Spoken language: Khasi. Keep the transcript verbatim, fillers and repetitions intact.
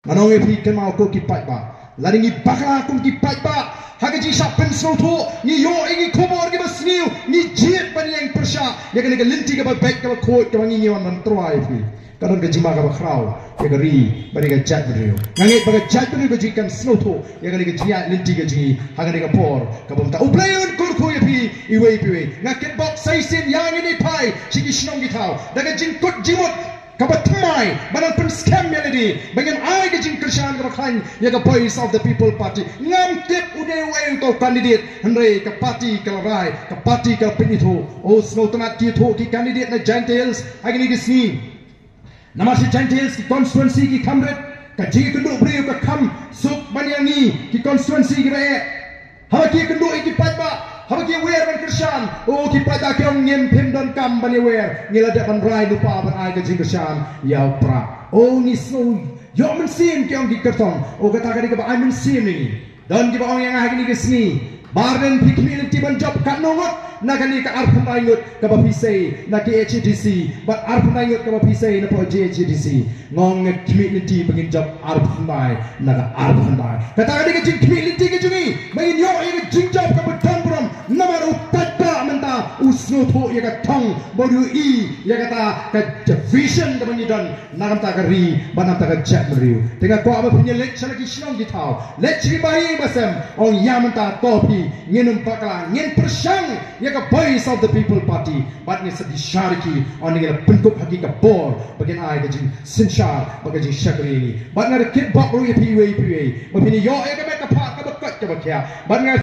Ngan ong ïa phi kynmaw ko ki paidbah, lada ngi bakla kum ki paidbah ha ka jingshah pynsngewthuh, ngi ïoh ïa ki khubor kiba sniew, ngi jied ban ïeng pyrshah ïa kane ka lynti kaba beit kaba khuid kaba ngi ngi wan ban trei ïa phi. Ka don ka jingma kaba khraw ïa ka ri bad ïa ka jaitbynriew. Nga ngeit ba ka jaitbynriew ka jong ngi kan sngewthuh ïa kane ka jingïaid lynti ka jong ngi ha kane ka por kaba mynta. U Blei un kyrkhu ïa phi iwei pa iwei. Nga kitbok sa shisien ïa ngin ïa phai sha ki shnong ki thaw da ka jingkut jingmut kaba thymmai, ba nang pynskhem ïa lade, ba ngin ai ka jingkyrshan kaba khlaiñ ïa ka Voice of the People Party. Ngam tip u dei uei uto u candidate, hynrei ka party ka la rai, ka party ka la pynithuh. O, sngewtynnat ki ithuh ki candidate na Jaintia Hills ha kine ki sngi. Namar sha Jaintia Hills ki constituency ki kham rit, ka jingïakynduh briew ka kham suk ban ïa ngi ki constituency kiba eh. Haba ki ïakynduh ïa ki paidbah, haba ki ïawer ban kyrshan, o, ki paidbah ki ong, ngim, phim donkam ban ïawer, ngi la dep ban rai lypa ban ai ka jingkyrshan ïa u Prah. O, ngi sngew ïoh mynsiem, ki ong ki kyrtong. O, kata ka dei kaba ai mynsiem ïa ngi. Don kiba ong ïa nga ha kine ki sngi, Bah Ardent, phi khmih lynti ban jop katno ngut na kane ka arphew khyndai ngut kaba phi sei na K H A D C bad arphew khyndai ngut kaba phi sei na J H A D C? Nga ong nga khmih lynti ba ngin jop arphew khyndai na ka arphew khyndai. Kata ka dei ka jingkhmih lynti ka jong ngi, ba ngin ïoh ïa ka jingjop kaba don burom. Namar u paidbah mynta u sngewthuh ïa ka thong, ba u ïohi ïa kata ka vision kaba ngi don na ka bynta ka ri bad na ka bynta ka jaitbynriew. Te nga kwah ba phin ïaleit sha la ki shnong ki thaw, leit sha ki bahaïing bahasem, ong ïa mynta, to phi, ngin ym bakla, ngin pyrshang ïa ka Voice of the People Party. Bad ngin sa bishar ïa ki, ong ngin la pynkup ha ki ka bor ba kin ai ka jingsynshar bad ka jingshakri ïa ngi. Bad nga da kitbok ruh ïa phi iwei pa iwei ba phin ïoh ïa ka met ka phad kaba koit kaba khiah. Bad nga